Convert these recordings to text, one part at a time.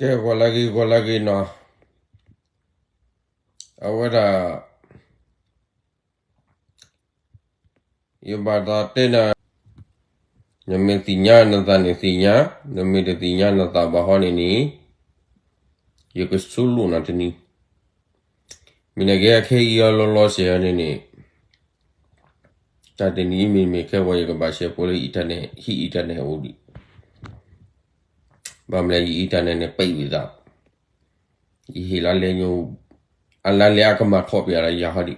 ကဲ ဂီၤလၢဂ့ၤ ဂီၤလၢဂ့ၤနီၤ, အဝဲဒၣ် ယဘၣ်သးတဲနၤ, နမ့ၢ်သ့ၣ်ညါနသးန့ၣ်သ့ၣ်ညါ, နမ့ၢ်တသ့ၣ်ညါနသးဘၣ်ဟီန့ၣ်န့ၣ်, ယကဆိလိၣ်နၤတနံၤ, မ့ၢ်နကဲ အခဲအံၤအလီၤလီၤဆဲးန့ၣ်န့ၣ်, တၢ်တနံၤအံၤမ့မ့ၢ်ခဲဝဲ ယကဘၣ်ရှဲဖိလၢ internet, ဟံၣ် internet အိၣ်ဒံး, ဘၣ်မနုၤလဲၣ် ယ internet န့ၣ် ပိတ်ဝံၤသး, ယဟ့ၣ်လါလဲ, အလါလဲအကမၤထီၣ်ပယၤလၢယၤဟီ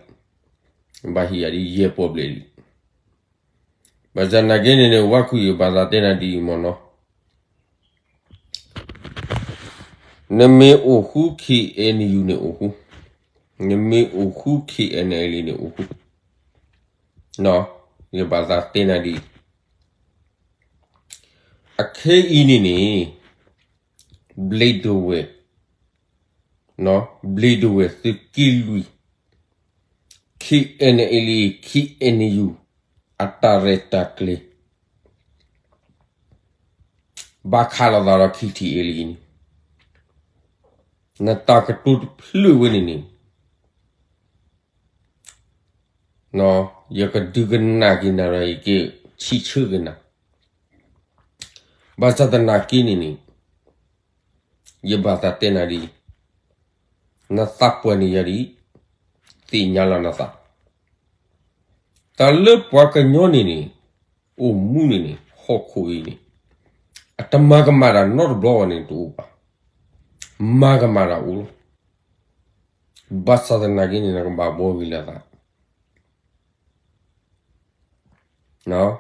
ဒံး, ဘၣ်ဟ့ၣ်ယၤဒ်ယဲၢ်ပီၣ်ဘျဲၣ်လံ, ဘၣ်ဆၣ်သနာ်က့န့ၣ်န့ၣ် ဝါခုၣ်ယဘၣ်သးတဲနၤဒ်အံၤမ့ၢ်နီၤ, နမ့ၢ်အိၣ်ဃု KNU န့ၣ်အိၣ်ဃု, နမ့ၢ်အိၣ်ဃု KNLA န့ၣ်အိၣ်ဃု, ယဘၣ်သးတဲနၤဒ်အံၤ, အခဲအံၤန့ၣ်န့ၣ် ဘျ့းဒဝဲၢ်, ဘျ့းဒဝဲၢ် သုးက့လွံၢ်, KNLA KNU အတၢ်ရဲၣ်တၢ်ကျဲၤ ဘၣ်ခးလိာ်သးဒီး KTLA အံၤန့ၣ်, နတၢ်ကတိၤတဖျၢၣ်ဝဲန့ၣ်န့ၣ် ယကဒုးကနၣ်က့ၤနၤဒီး ယကဆံးဆၢက့ၤနၤ, ဘၣ်ဆၣ်သနာ်က့န့ၣ်န့ၣ် ယဘၣ်သးတဲနၤဒ်အံၤ, နသးပှၢ်န့ၣ်ယၤဒ်အံၤ, သ့ၣ်ညါလီၤနသး, တၢ်လၢပှၤကညီန့ၣ်န့ၣ် အိၣ်မူန့ၣ်န့ၣ် ဟီၣ်ခိၣ်အံၤန့ၣ် အတမၤကမၣ်တၢ်နီတဘျီဘၣ်န့ၣ်တအိၣ်ဘၣ်, မၤကမၣ်တၢ်အိၣ်လီၤ, ဘၣ်ဆၣ်သနာ်က့န့ၣ် နကဘၣ်ဘှီဂ့ၤလၢသး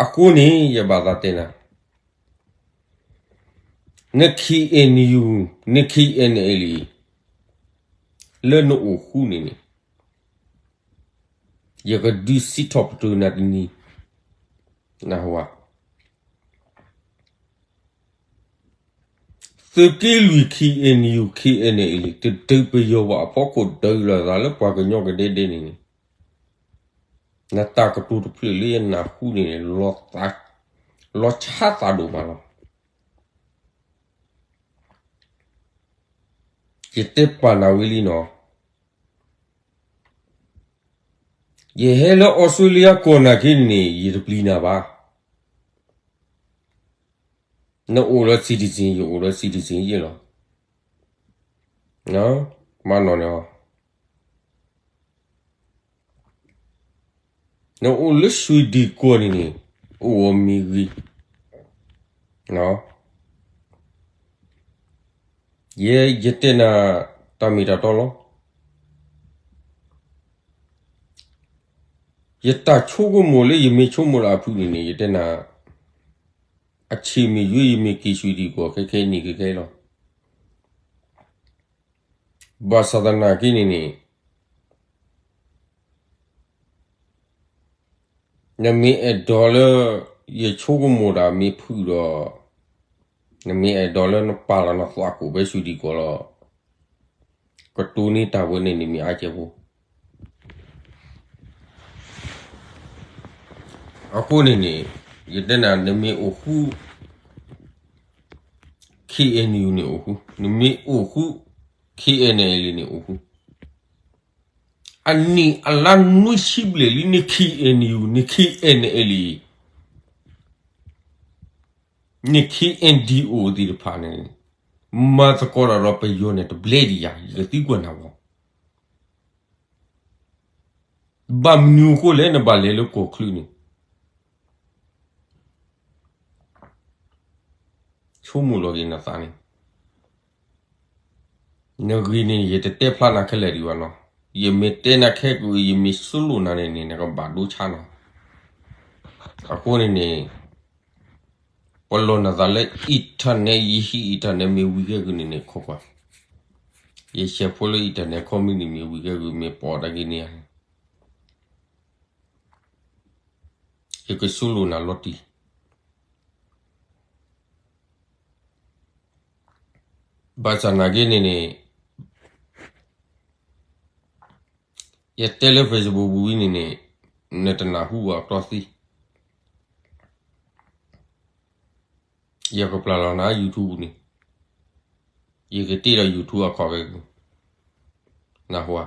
အဃိန့ၣ် ယဘၣ်သးတဲနၤ, န KNU, န KNLA လၢနအိၣ်ဃုန့ၣ်န့ၣ် ယကဒုးစံးထီၣ်ပတြၢၤနၤတနံၤ, နၢ်ဟူဧါ, သုးက့လွံၢ် KNU KNLA တဒုးပယီၤဘၣ်အဖီခိၣ် ဒုးလိာ်သးလၢပှၤကညီကဒဲဒဲန့ၣ်န့ၣ်, နတၢ်ကတိၤတဖျၢၣ်လၢယနၢ်ဟူန့ၣ်န့ၣ် လီၤဆါသးဒိၣ်မးလီၤ. ယတဲပာ်နၤဝဲလံနီၤ, ယဟဲလၢအီစထြ့လယါကီၢ်နာ်က့န့ၣ်န့ၣ် ယတပျံၤနၤဘၣ်. နအိၣ်လၢ citizen ယအိၣ်လၢ citizen ယဲၢ်လီၤ. မနီၤန့ၣ်, နအိၣ်လၢ Sweden ကီၢ်န့ၣ်န့ၣ် အိၣ်ဝဲမ့ၢ်ဂ့ၤ, ယဲ ယတဲနၤတၢ်မ့ၢ်တၢ်တီလီၤ. ယတၢ်ဆိကမိၣ်လၢယမ့ၢ်ဆိကမိၣ်လၢအဖုၣ်န့ၣ်န့ၣ် ယတဲနၤ, အဆံးမ့ၢ်ယွ့ ယမ့ၢ်က့ၤ Sweden ကီၢ် ခဲခဲအံၤန့ၣ် ခဲခဲအံၤလီၤ. ဘၣ်ဆၣ်သနာ်က့န့ၣ်န့ၣ် နမ့ၢ်အဲၣ်ဒိးလၢ ယဆိကမိၣ်တၢ်မ့ၢ်ဖုၣ်ဒီး, နမ့ၢ်အဲၣ်ဒိးလၢနပာ်လီၤနသွးကိာ်ဖဲ Sweden ကီၢ်လီၤ. ကတိၤန့ၢ်တၢ်ဝဲန့ၣ်န့ၣ်မ့ၢ်အါကဲဖိ အဃိန့ၣ်န့ၣ် ယတဲနၤ နမ့ၢ်အိၣ်ဃု KNU န့ၣ်အိၣ်ဃု, နမ့ၢ်အိၣ်ဃု KNLA န့ၣ်အိၣ်ဃု, အနံၣ်အလါနွံဆံဘျဲၣ်လံ န KNU န KNLA န KNDO သ့ၣ်တဖၣ်န့ၣ် မၤသကိးတၢ်ဒီးပယီၤန့ၣ်တဘျဲဒံးယၤ ယကသံကွၢ်နၤဘၣ်. ဘၣ်မနုၤအဃိလဲၣ် နဘၣ်လဲၤလၢကီၢ်ချၢန့ၣ် ဆိကမိၣ်လီၤက့ၤနသးန့ၣ်, နဂ့ၤန့ၣ် ယတတဲဖျါနၤခဲလၢာ်ဒံးဘၣ်နီၤ. ယမ့ၢ်တဲနၤခဲက့ၤ ယမ့ၢ်ဆိလိၣ်နၤန့ၣ်န့ၣ် နကဘၣ်ဒိဆါနီၤ. အဃိန့ၣ်န့ၣ် ပလီၢ်နသးလၢ internet ယဟံၣ် internet မ့ၢ်ဝံၤခဲက့ၤန့ၣ်န့ၣ် ခိးကွၢ်, ယဆဲးဖိလၢ internet ခီမ့ၢ်န့ၣ်မ့ၢ်ဝံၤခဲက့ၤ မ့ၢ်ပိာ်တၢ်က့ၤန့ၣ် ယကဆိလိၣ်နၤလီၤတံၢ်. ဘၣ်ဆၣ်နာ်က့န့ၣ်န့ၣ် ယတဲလၢ Facebook ပူၤဝံၤန့ၣ်န့ၣ် နတနၢ်ဟူဘၣ်အတီသံ, ယကပျၢ်လီၤနၤ YouTube န့ၣ်, ယကတ့ဒီး YouTube အခီၣ်က့ၤ, နၢ်ဟူဧါ.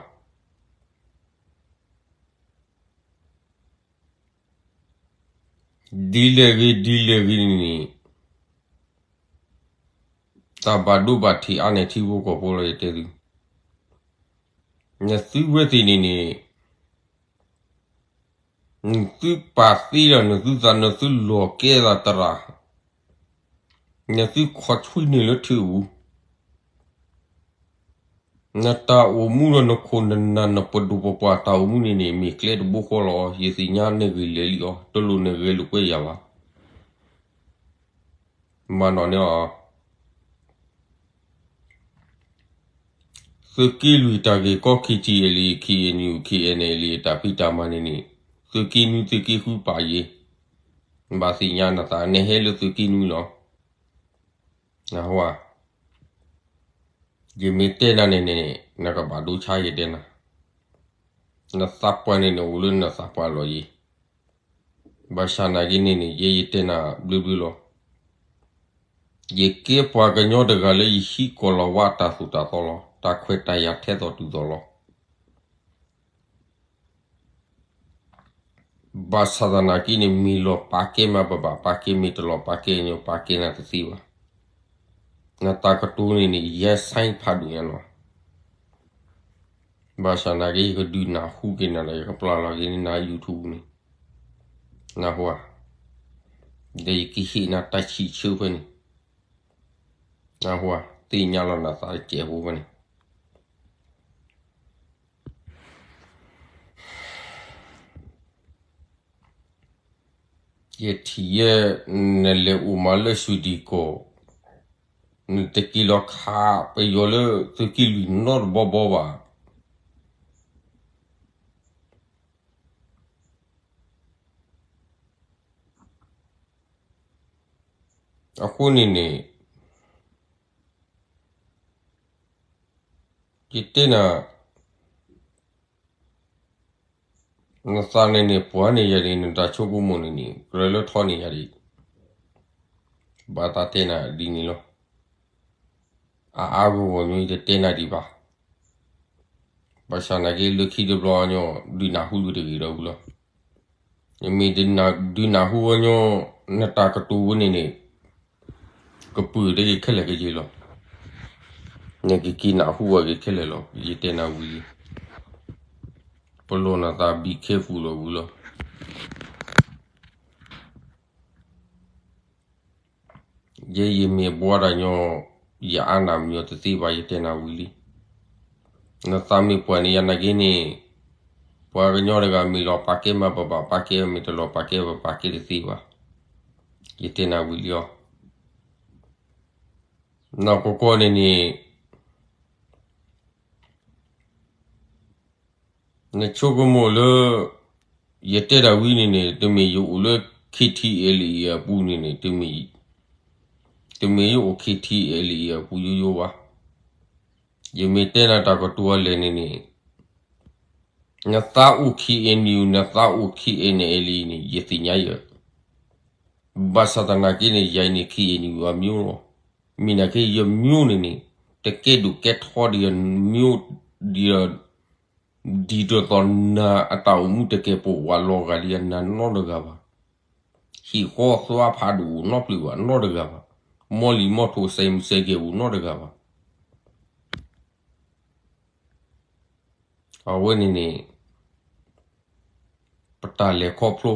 ဒ်လဲၣ်ဂ့ၤ ဒ်လဲၣ်ဂ့ၤန့ၣ်န့ၣ်, တၢ်ဘၣ်ဒိဘၣ်ထံးအါန့ၢ်ထံဖိကီၢ်ဖိလီၤ ယတဲသု, နသုဝဲသ့ၣ်န့ၣ်န့ၣ် နသုပာ်သ့ဒီး နသုသး နသုလီၤကဲသးတရၣ်, နသုခီၣ်ဆွံန့ၢ်လၢထံပူၤ, နတၢ်အိၣ်မူဒီးနခိၣ်နနၢ် နပဒိၣ်ပပှၢ်တၢ်အိၣ်မူန့ၣ်န့ၣ် မ့ၢ်ကျဲတဘိဃီလီၤ. ယသ့ၣ်ညါနဂ့ၢ်လၢာ်လံအီၤ, တလိၣ်နဂဲၤလိာ်ကွဲယၤဘၣ်. မၤနီၣ်န့ၢ်အီၤ, သုးက့လွံၢ်တၢ်ဂ့ၢ်ကီ KTLA KNU KNLA အတၢ်ဖံးတၢ်မၤန့ၣ်န့ၣ်, သုးက့နွံသုးက့ဃုပာ်ယ့ၤ, ဘၣ်သ့ၣ်ညါနသး နဟဲလၢသုးက့နွံလီၤ. နၢ်ဟူဧါ. ယမ့ၢ်တဲနၤန့ၣ်န့ၣ် နကဘၣ်ဒိဆါ ယတဲနၤ, နသးပှၢ်န့ၣ်န့ၣ် အိၣ်လၢနသးပှၢ်လီၤယံၤ. ဘၣ်ဆၣ်နာ်က့န့ၣ်န့ၣ် ယဲယတဲနၤဘျုးဘျုးလီၤ. ယကဲပှၤကညီတဂၤလၢယဟံးကီၢ်လီၤဝါအတၢ်သိၣ်တၢ်သီလီၤ. တၢ်ခွဲးတၢ်ယာ်ထဲသိးတုၤသိးလီၤ. ဘၣ်ဆၣ်သနာ်က့န့ၣ် မ့ၢ်လီၤပာ်ကဲမးပဘၣ်ပာ်ကဲ, မ့ၢ်တလီၤပာ်ကဲညီ ပာ်ကဲနၤတသ့ဘၣ်. နတၢ်ကတိၤန့ၣ်န့ၣ် ယဲဆိုင်ဖးဒိၣ်ညါလီၤ. ဘၣ်ဆၣ်နာ်က့ ယကဒုးနၢ်ဟူက့ၤနၤဒီး ယကပျၢ်လီၤက့ၤနၤ YouTube န့ၣ်, နၢ်ဟူဧါ. ဒီးယကဟ့ၣ်နၤတၢ်ဆံးဆၢဖဲန့ၣ်, နၢ်ဟူဧါ, သ့ၣ်ညါလီၤနသးတစဲးဖိဖဲန့ၣ်. ယထံၣ်ယဲ နလဲၤအိၣ်မးလၢ ရွှေတိဂုံ, နတက့ၤလီၤခးပယီၤလၢသုးက့လွံၢ်နီတဘီဘီဘၣ်. အဃိန့ၣ်န့ၣ် ယတဲနၤ, နသးန့ၣ်န့ၣ် ပှၤန့ၢ်ယၤဒ် နတၢ်ဆိကမိၣ်န့ၣ်န့ၣ် ကြၢးလၢထီန့ၢ်ယၤဒ်, ဘၣ်သးတဲနၤဒ်န့ၣ်လီၤ. အါအါဂီၢ်ဂီၢ်ညီ ယတတဲနၤဒံးဘၣ်. ဘၣ်ဆၣ်နာ်က့ လၢခံတဘျီညီ ဒုးနၢ်ဟူလွံၢ်တဂ့ၤဒီးဝံၤလီၤ. ယမ့ၢ်ဒုးနၢ်ဟူဝဲညီ နတၢ်ကတိၤဝဲန့ၣ်န့ၣ် ကပုာ်တဂ့ၤခဲလၢာ်ကယ့ၤလီၤ. နကက့ၤနၢ်ဟူဝဲက့ၤခဲလၢာ်လီၤ. ယတဲနၤဝံၤလံ, ပလီၢ်နသး be careful လီၤဝံၤလီၤ. ယဲယမ့ၢ်ဘှီတၢ်ညီ, ယအါနၢ်မညီတသ့ဘၣ်, ယတဲနၤဝံၤလံ. နသးမ့ၢ်ပှၢ်န့ၣ် ယနာ်က့န့ၣ်, ပှၤကညီတဂၤမ့ၢ်လီၤပာ်ကဲမး ပဘၣ်ပာ်ကဲ, မ့ၢ်တလီၤပာ်ကဲ ပပာ်ကဲတသ့ဘၣ်. ယတဲနၤဝံၤလံအီၤ. နီၢ်ကီၢ်ကီၢ်န့ၣ်န့ၣ် နဆိကမိၣ်လၢ ယတဲတၢ်ဝံၤန့ၣ်န့ၣ် တမ့ၢ်ယအိၣ်လၢ KTLA အပူၤန့ၣ်န့ၣ်, တမ့ၢ်ယအိၣ် KTLA အပူၤယိယိဘၣ်. ယမ့ၢ်တဲနၤတၢ်ကတိၤအလဲၣ်န့ၣ်န့ၣ်, နသးအိၣ် KNU နသးအိၣ် KNLA န့ၣ် ယသ့ၣ်ညါယၤ. ဘၣ်ဆၣ်သနာ်က့န့ၣ် ယၤအံၤန့ၣ် KNU အမျိုးလီၤ. မ့ၢ်နာ်က့ ယမျိုးန့ၣ်န့ၣ် တကဲဒိၣ်ကဲထီဒ်အမျိုး, ဒ်, ဒ်သိးသိးနၤအတၢ်အိၣ်မူတကဲာ်ပိာ်ဝးလီၤဂာ်ဒ်အနၤနီတဂၤဘၣ်. ဟံၣ်ဃီသွါဖးဒိၣ်အိၣ်နီတဖျၢၣ်ဘၣ်နီတဂၤဘၣ်. မီၢ်လံၢ်မီၢ်ထိၣ်စဲးမုၢ်စဲးကဲၤအိၣ်နီတဂၤဘၣ်. အဝဲန့ၣ်န့ၣ် ပတၢ်လဲၤခီဖျိ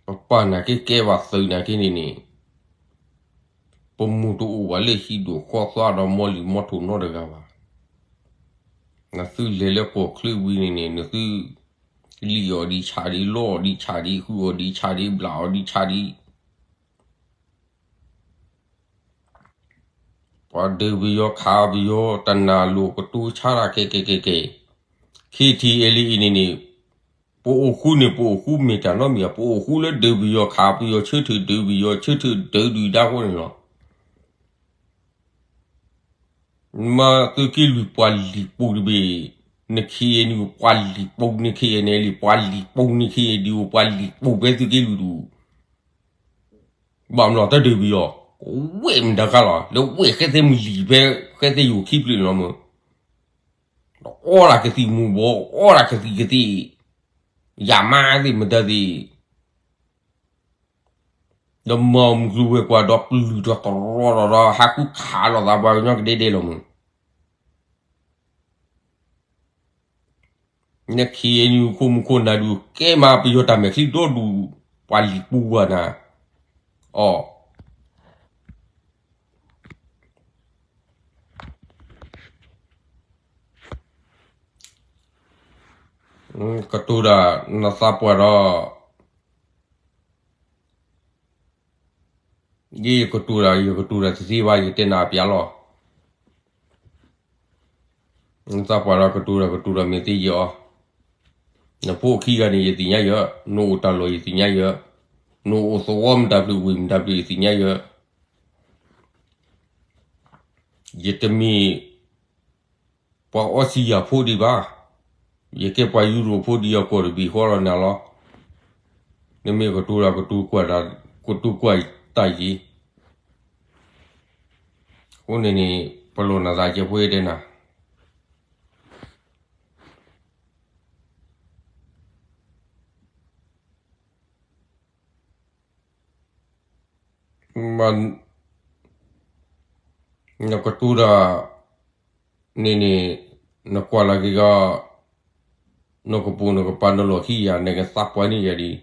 ပပၢ်နာ်က့ကဲဘၣ်သုးနာ်က့န့ၣ်န့ၣ်, ပမိၢ်တအိၣ်ဘၣ်လၢဟံၣ်ဒိၣ်ဃီသွါဒီးမီၢ်လံၢ်မီၢ်ထိၣ်နီတဂၤဘၣ်. နသုလဲၤလၢကီၢ်ချၢဝံၤန့ၣ်န့ၣ် နသု လံၣ်အီၤဒံးဆၣ်ဒံး, လီအီၤဒံးဆၣ်ဒံး, ဃုအီၤဒံးဆၣ်ဒံး, ဘျးအီၤဒံးဆၣ်ဒံး ပှၤဒုးပယီၤခးပယီၤ တနၢ်လိာ်ကတိၤဆါတၢ်ကဲကဲကဲကဲ, KTLA အံၤန့ၣ်န့ၣ်, ပအိၣ်ဃူန့ၣ် ပအိၣ်ဃူမ့ၢ်တၢ်နီတမံၤဘၣ်, ပအိၣ်ဃူလၢဒုးပယီၤခးပယီၤ ဆၢထၢၣ်ဒုးပယီၤ ဆၢထၢၣ်ဒုးဒုၣ်ဒါဃိန့ၣ်လီၤ. မ့ၢ်သုးက့လွံၢ်ပှၤလံၣ်ပူၤတဘ့ၣ်, န KNU ပှၤလံၣ်ပူၤ, န KNLA ပှၤလံၣ်ပူၤ, န KNDO ပှၤလံၣ်ပူၤဖဲသုးက့လွံၢ်ဒူၣ် ဘၣ်မနုၤတဒုးဘံအီၤ, ဝဲၢ်မတၤခါလီၤ, လၢဝဲၢ်ဃဲသ့ၣ်မုၢ်လံၤဖဲ ဃဲသ့ၣ်ယိၤခံပျုၤန့ၣ်လီၤမၢ်, အီၣ်ဒၣ်ကသံၣ်မူၤဘှီး, အီၣ်ဒၣ်ကသံၣ်ကသ့ၣ်, ယၤမါသ့ၣ်မတၤသ့ၣ်, ဒီးမၤမုၢ်ကျိၤဝဲၤကွာ်ဒီးပျုၢ်ထီၣ်တရီဒီး ဟးဃုခးလိာ်သးပှၤကညီကဒဲဒဲလီၤမၢ်. နခ့နူခိၣ်မူခိၣ်နၢ်ဒုးကဲမး ပယီၤတၢ်မဲာ်ချံဒီဒူၣ် ပှၤလံၤပူၤကွၢ်နၤ, အီၤ ကတိၤတၢ်နသးပှၢ်ဒီး ယကတိၤတၢ် ယကတိၤတၢ်တသ့ဘၣ် ယတဲနၤပျးလီၤ. နသးပှၢ်ဒီးကတိၤတၢ် ကတိၤတၢ်မ့ၢ်သ့ယဲအီၤ, နဖိခံဂၤန့ၣ် ယသ့ၣ်ညါယဲ, နအိၣ်တၢ်လီၢ်ယသ့ၣ်ညါယဲ, နအိၣ်သဝီမတၤဖျၢၣ်ဝ့ၢ်မတၤဖျၢၣ်ယသ့ၣ်ညါယဲ, ယတမ့ၢ် ပှၤအီစံယၤဖိဒံးဘၣ်, ယကဲပှၤယူရိၣ်ဖိဒံးအကီၢ်တဘ့ၣ်ဃီလီၤနၤလီၤ. နမ့ၢ်ကတိၤတၢ် ကတိၤကွၢ်တၢ်ယံၤ, အဃိန့ၣ်န့ၣ် ပလီၢ်နသးကဲဖိယတဲနၤ နကတိၤတၢ်န့ၣ်န့ၣ် နကွၢ်လၢက့ၤဂီၢ်, နကပိာ်နကပၤနလီၢ်ခံယၤ နကသးပှၢ်န့ၢ်ယၤဒ်အံၤ,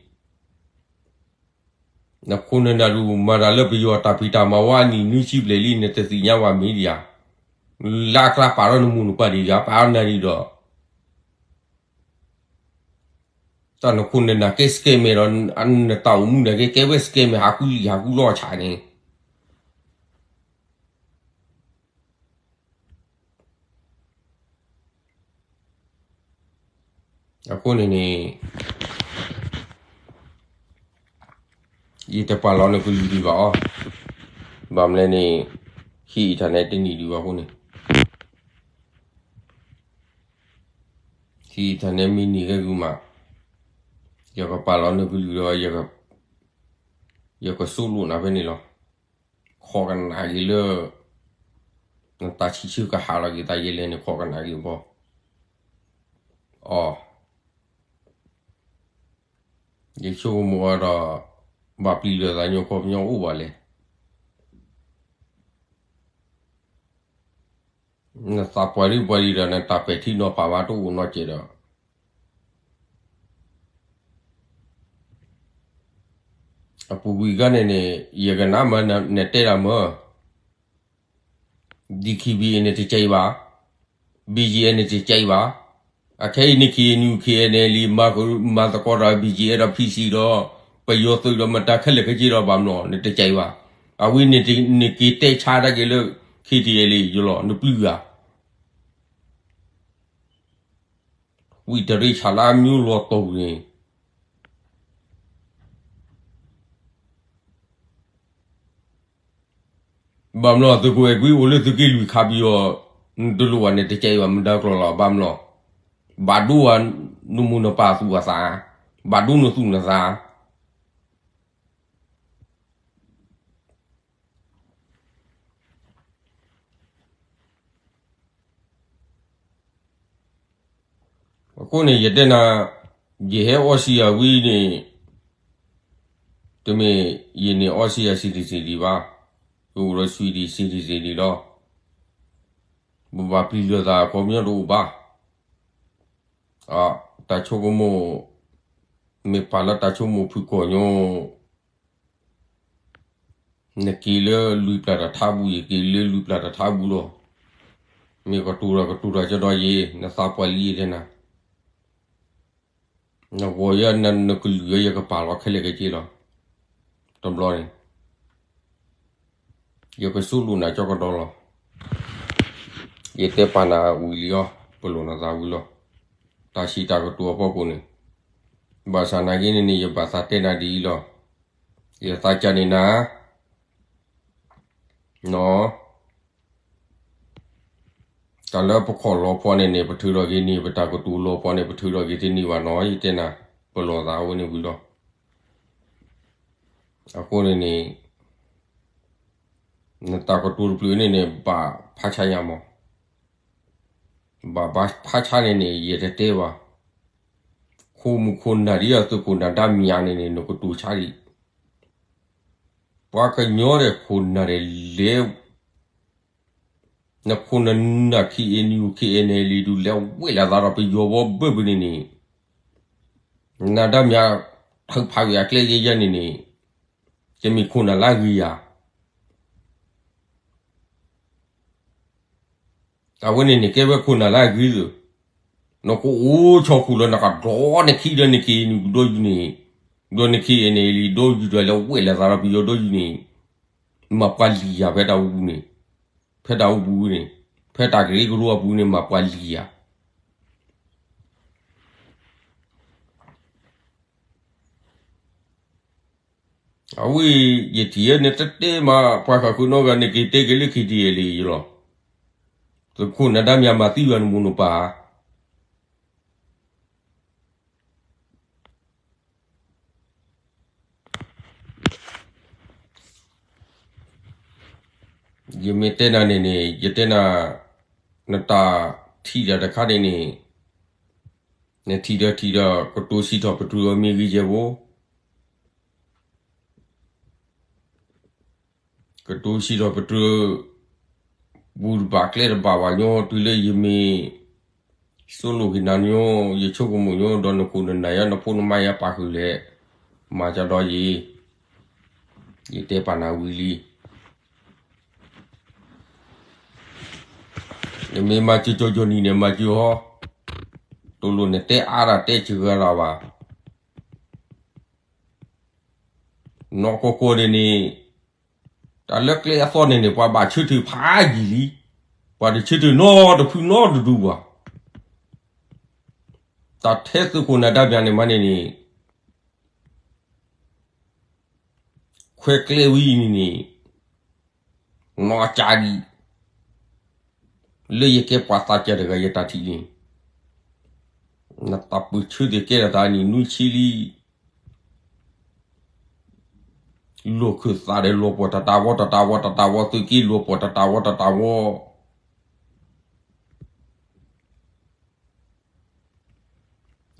နခိၣ်နနၢ်ဒုးမၤတၢ်လၢပယီၤတၢ်ဖံးတၢ်မၤဝဲအနံၣ်နွံဆံဘျဲၣ်လံ နတသ့ၣ်ညါဘၣ်မ့ၢ်ဒံးဧါ, လၢအကျါပာ်ထီၣ်နမိၢ်နပၢ်ဒံးဧါ ပာ်ထီၣ်နၤဒံးဒီး တၢ်နခိၣ်နနၢ်ကဲ scammer ဒီး နတၢ်အိၣ်မူနၤကဲ ကဲဝဲ scammer ဟးဃုလံာ်ဟးဃုလီၢ်ဆးန့ၣ်, အဃိန့ၣ်န့ၣ် ယတပာ်လီၤနကလုၢ်ဒံးဘၣ်အီၤ, ဘၣ်မနုၤလဲၣ်န့ၣ် ဟံးအံၤထၣ်န့ၣ်တနံၣ်ဒံးဘၣ်အဃိန့ၣ် ဟံးအံၤထၣ်န့ၣ်မ့ၢ်နံၤဂ့ၤဂုာ်မး, ယကပာ်လီၤနကလုၢ်ဒီး ယကစိာ်လိာ်နၤဖဲန့ၣ်လီၤ. ခိးကနၣ်က့ၤလၢ နတၢ်ဆံးဆၢကဟးလီၤက့ၤသးယဲလဲၣ်န့ၣ် ခိးကနၣ်က့ၤဘီ, အီၤ ယဆိကမိၣ်ဝဲဒီး ဘၣ်ပျံၤလၢသးညိခီပညီအိၣ်ဘၣ်လဲၣ်. နသးပှၢ်လံပှၢ်လံဒီး နတၢ်ပဲာ်ထံနီၤဖးမးတအိၣ်နီတစဲးဒီး အပူၤကွံာ်ဂၤန့ၣ်န့ၣ် ယကနၣ်မၢနတဲတၢ်မၢ DKBA န့ၣ်တကဲဘၣ်, BGF န့ၣ်တကဲဘၣ်, အခဲအံၤန့ၣ် KNU KNLA မၤသကိးဒီး BGF ဒီး PC ဒီး ပယီၤသုးဒီးမတၤခဲလၢာ်ခဲဆ့ဒီးဘၣ်မနုၤ နတကဲဘၣ်. အဝဲန့ၣ်နက့ၤတဲဆါတၢ်က့ၤလၢ KTLA ယလီၤ နပျုၢ်ဂၤ ဝံတရ့ဆၣ်လၢအမျိုးလီၤတိၢ်န့ၣ် ဘၣ်မနုၤသုးခိၣ်အဲၣ်ကွံအိၣ်လၢသုးက့လွံၢ်ခးပယီၤ နတလိၣ်ဘၣ်န့ၣ်တကဲဘၣ်မတၤကျိၤလီၤ ဘၣ်မနုၤ ဘၣ်ဒိဝဲနမိၢ်နပၢ်သူၣ်အသး, ဘၣ်ဒိနသူၣ်နသး အဃိန့ၣ် ယတဲနၤ, ယဟဲအီစံယၤဝံၤန့ၣ် တမ့ၢ်ယန့ၢ်အီစံယၤ citizen ဒံးဘၣ်, ယအိၣ်ဒီး Swedish citizen ဒံးလီၤ. ပဘၣ်ပျံၤလၢသးခီပညီတအိၣ်ဘၣ်. တၢ်ဆိကမိၣ် မ့ၢ်ပာ်လၢတၢ်ဆိကမိၣ်ဖုၣ်ကိာ်ညိ နက့ၤလၢလွံၢ်ပျၢ်တၢ်ထါပူၤ ယက့ၤလၢလွံၢ်ပျၢ်တၢ်ထါပူၤလီၤ. မ့ၢ်ကတိၤတၢ်ကတိၤတၢ်ကဒီးယ့ၤ နသးပှၢ်လံယတဲနၤ, နဂီၤယၤနကလုၢ်ယၤ ယကပာ်လီၤခဲလၢာ်ခဲဆ့လီၤ. တဘျီန့ၣ် ယကစိာ်လိာ်နၤကၠီကဒီးလီၤ. ယတဲပာ်နၤဝံၤလံအီၤ ပလီၢ်နသးဝံၤလီၤ. တၢ်စံးတၢ်ကတိၤအဖီခိၣ်န့ၣ် ဘၣ်ဆၣ်နာ်က့န့ၣ်န့ၣ် ယဘၣ်သးတဲနၤဒ်အံၤလီၤ. ယသးကၢ်န့ၣ်နၤ နီၢ် တၢ်လၢပခီၣ်လီၤဖီန့ၣ်န့ၣ် ပထုးထီၣ်က့ၤန့ၣ် ပတၢ်ကတိၤလီၤဖီန့ၣ် ပထုးထီၣ်က့ၤတန့ၢ်ဘၣ်နီၢ် ယတဲနၤ ပလီၢ်သးဝဲန့ၣ်ဝံၤလီၤ. အဃိန့ၣ်န့ၣ် နတၢ်ကတိၤတဖျၢၣ်န့ၣ်န့ၣ် ဘၣ်ဖးဆါညါမး, ဘၣ်ဘၣ်ဖးဆါန့ၣ်န့ၣ် ယတတဲဘၣ်, ခိၣ်မုၣ်ခိၣ်နၢ်ဒ်အသုးခိၣ်နၢ်ဒါမံၤန့ၣ်န့ၣ် နကတိၤဆါဒံး, ပှၤကညီဒီးခိၣ်နၢ်ဒီးလဲၤ နခိၣ်နၢ် KNU KNLA ဒုးလဲၤဝဲၢ်လၢသးဒီးပယီၤဘီဘၢဘၢန့ၣ်န့ၣ်, နဒါမၠး ထုးဖးကွံာ်အကျဲယဲယဲန့ၣ်န့ၣ်, ကမ့ၢ်ခိၣ်နၢ်လၢအဂ့ၤယၤ, အဝဲန့ၣ်န့ၣ်ကဲဝဲခိၣ်နၢ်လၢအဂ့ၤသုး, နကအိၣ်ဆီၣ်ခိၣ်လၢနကဒီးနခံဒီးနက့ၤနုာ်ကဒီးယူၤန့ၣ်, ဒီးနက့ၤန့ၣ်လံဒီးယူၤဒီးလဲၤဝဲၢ်လၢသးဒီးပယီၤဒီးယူၤန့ၣ်, မၤပှၤလံၤယၤဖဲတၢ်အိၣ်ပူၤန့ၣ်, ဖဲတၢ်အိၣ်ပူၤန့ၣ်, ဖဲတၢ်ကရၢကရိအပူၤန့ၣ် မၤပှၤလံၤယၤ အဝဲ ယထံၣ်ဧၢ နတတဲမး ပှၤဃၣ်ဃုာ်နီတဂၤ နက့ၤတဲက့ၤလၢခံထံၣ်အံၤလံယလီၤ. သုးခိၣ်နၢ်ဒါမၠးမၤသံယွၤနမိၢ်နပၢ်ဧါ. ယမ့ၢ်တဲနၤန့ၣ်န့ၣ် ယတဲနၤ နတၢ်ထံၣ်တၢ်တခါန့ၣ်န့ၣ် နထံၣ်ဒီးထံၣ်ဒီး ကတိၤစံးထီၣ်ပတြၢၤအီၤမ့ၢ်ဂ့ၤယဲၢ်ဖိ ကတိၤစံးထီၣ်ပတြၢၤ ပူၤတဘၣ်ကျဲတဘၣ်ဘၣ်ညီ တုၤလၢယမ့ၢ် ဆိလိာ်က့ၤနၤညီ ယဆိကမိၣ်ညီ ဒီးနခိၣ်နနၢ်ယါ နဖိနမါယါ ပာ်ဃုာ်လဲၣ် မၤကဒီးယံၤ ယတဲပာ်နၤဝံၤလံ နမ့ၢ်မၤစၢၤကၠီကၠီနံၤန့ၣ် မၤစၢၤဟီ တလိၣ်နတဲအါတၢ်တဲစှၤတၢ်ဘၣ် နီၢ်ကီၢ်ကီၢ်န့ၣ်န့ၣ် တၢ်လၢကျဲအသီန့ၣ်န့ၣ် ပှၤဘၣ်ဆၢထၢၣ်ဖးယံာ်လံ ပှၤတဆၢထၢၣ်နီတဖုနီတဒူဘၣ် တၢ်ထဲသုးခိၣ်နၢ်ဒါမၠးန့ၣ်မးန့ၣ်န့ၣ် ခွဲးကျဲဝံၤအံၤန့ၣ်န့ၣ် နီၢ်ကၠးဒံး လၢယကဲပှၤသးစၢ်တဂၤ ယတၢ်ထံၣ်န့ၣ် နတၢ်ပၢၢ်ဆၢသ့ၣ်ကဲထီၣ်သးနံၣ်နွံဆံလံ လီၢ်ခၢၣ်သးဒီးလီၢ်ပှီၢ် တတးဝီ တတးဝီ တတးဝီ သုးက့လီၢ်ပှီၢ် တတးဝီ တတးဝီ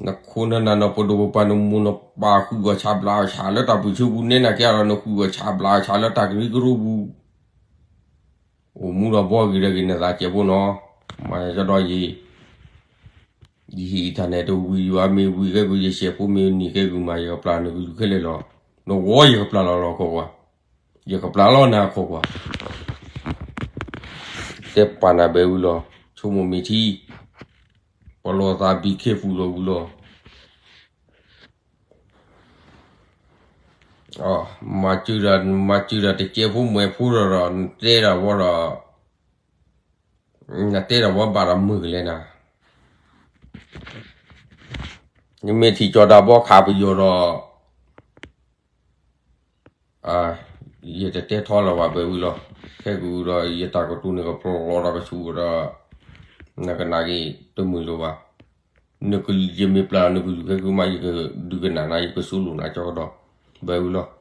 နခိၣ်နနၢ် နပဒိၣ်ပပှၢ် နမိၢ်နပၢ် ဃုာ်ဂီၤဆးဘျးဆးလၢတၢ်ပၢၢ်ဆၢပူၤ နဲနၤကဲဒီး နဃုာ်ဂီၤဆးဘျးဆးလၢတၢ်ကရၢကရိပူၤ အိၣ်မူဒီးဘီဂ့ၤဒီးဂ့ၤ နသးစဲးဖိနီၤ မၤကဒီးယံၤ ယဟ့ၣ်အံၤတၢ်န့ၣ်တဝံၤယွၤမ့ၢ်ဝံၤကဲကုၤ ယစဲးဖိမ့ၢ်နံၤကဲကုၤမး ယကပျၢ်နကလုၢ်ခဲလၢာ်လီၤ နဝီယကပျၢ်လီၤလီၤခီကွၢ် ယကပျၢ်လီၤနၤခီကွၢ် တဲပာ်နၤဘဲဝံၤလီၤ ဆိကမိၣ်မ့ၢ်ထံ ပလီၢ်သး be careful လီၤဝံၤလီၤ မၤစၢၤတၢ် မၤစၢၤတၢ်တကဲဖိမွဲဖိဒီး နတဲတၢ်ဝဲဒီး နတဲတၢ်ဝဲဘၣ်ဒီးမုာ်ကလဲၣ်နၤ နမ့ၢ်ထံၣ်ကၠီၤတၢ်ဘီခးပယီၤဒီး ယတတဲထီလၢၤဘၣ် ဘဲဝံၤလီၤ ခဲကုၤဒီး ယတၢ်ကတိၤန့ၣ်ကပျီလီၤဒီးကဆူးဒီး နကနၣ်က့ၤတမုာ်လၢၤဘၣ် ယမ့ၢ်ပျၢ်နကလုၢ်ခဲကုၤမး ယကဒုးကနၣ်နၤ ယကဆိလိာ်နၤကၠီကဒီး ဘဲဝံၤလီၤ